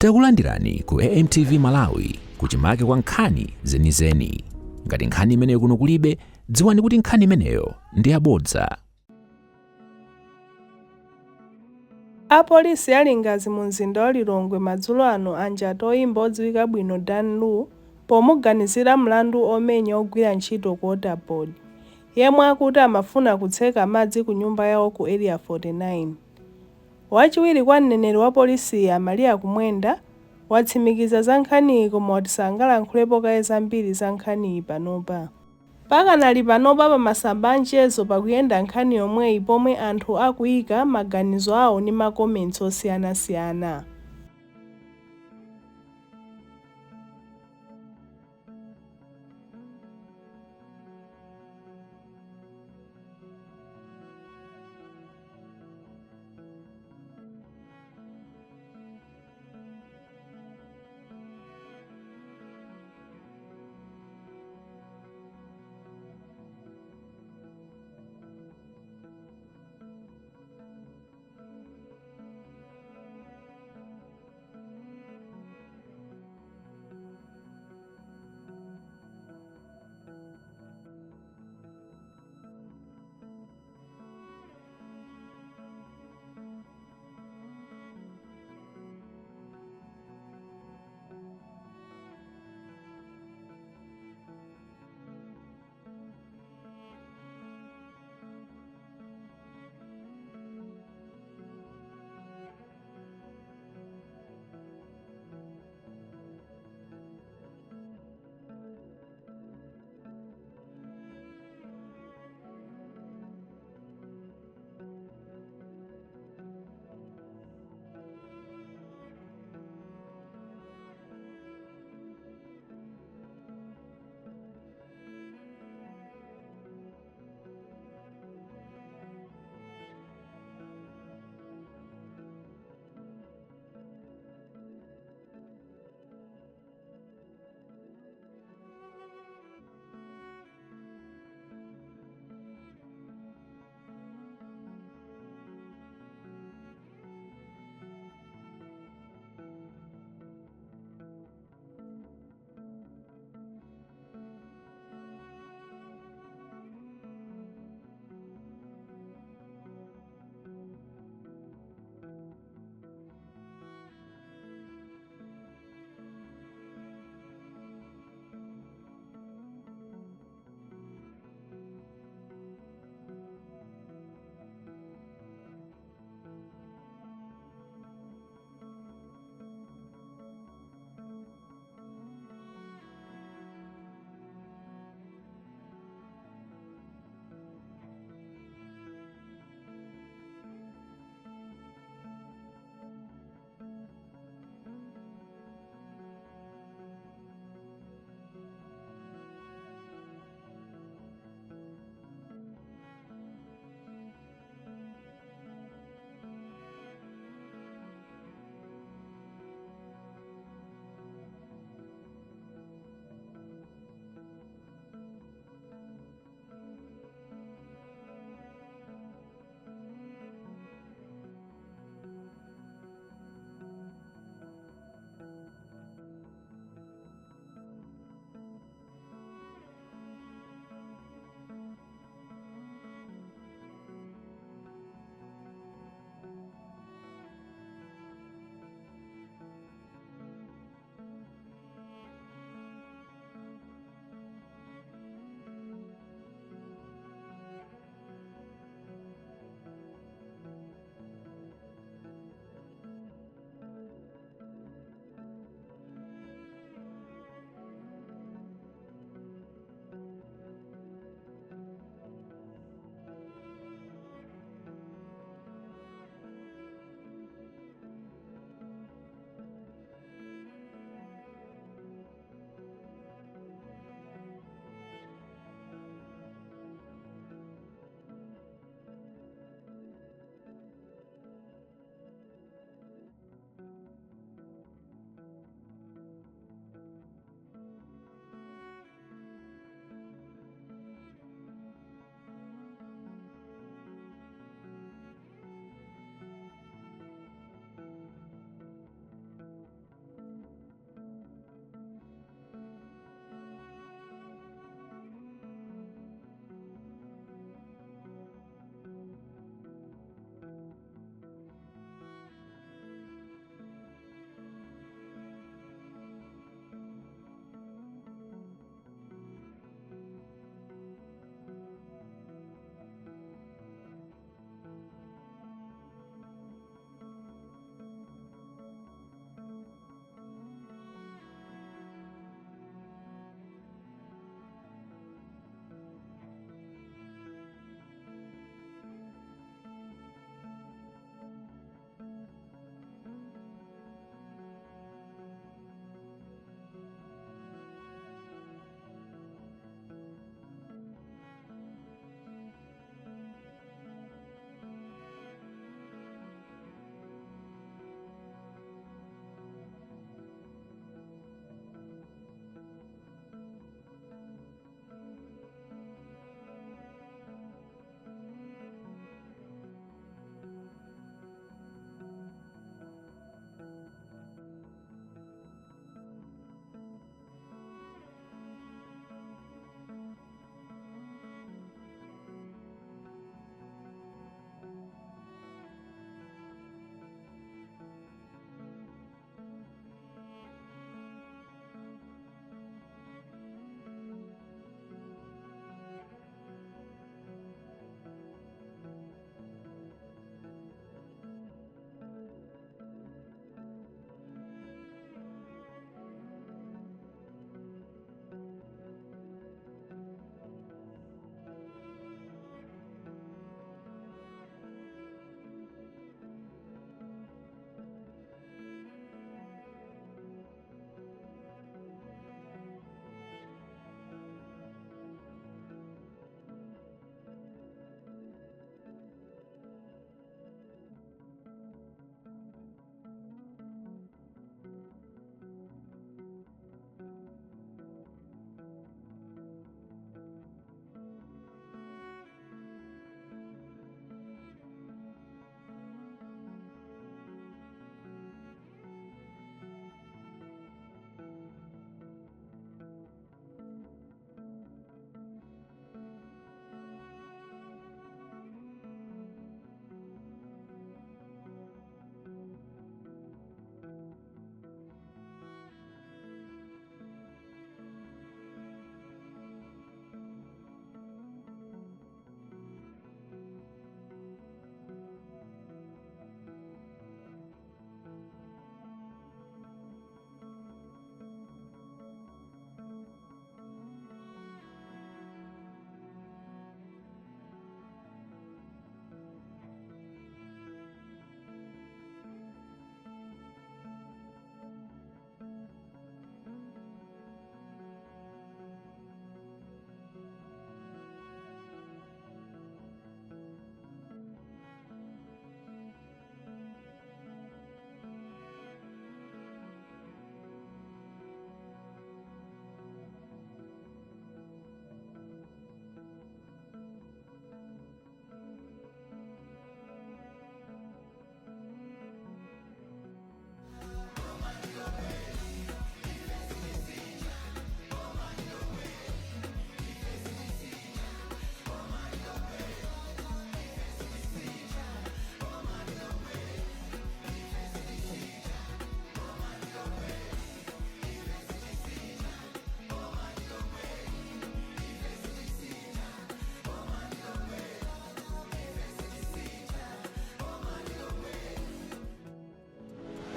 Takulandirani ku AMTV Malawi kuchimake kwa nkhani zenizeni. Ngati nkhani imeneyo kuno kulibe, dziwani kuti nkhani imeneyo ndi yabodza. Apolisi ya Lingadzi mu mzinda wa Lilongwe madzulo ano anjata oyimba odziwika bwino Dan Lu pomuganizira mlandu omenya ogwira ntchito ku Water Board yemwe akuti amafuna kutseka madzi ku nyumba yawo ku Area 49. Wachiwiri kwa mneneri wa polisiyi a Maria Kumwenda watsimikiza za nkhaniyi koma wati sangalankhulepo kaye zambiri za nkhaniyi panopa. Pakanali panopa pa masamba a mchezo pakuyenda nkhani yomweyi pomwe anthu akuyika maganizo awo ndi ma comments osiyanasiyana.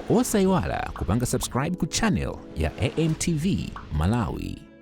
Osayiwala kupanga subscribe ku channel ya AMTV Malawi.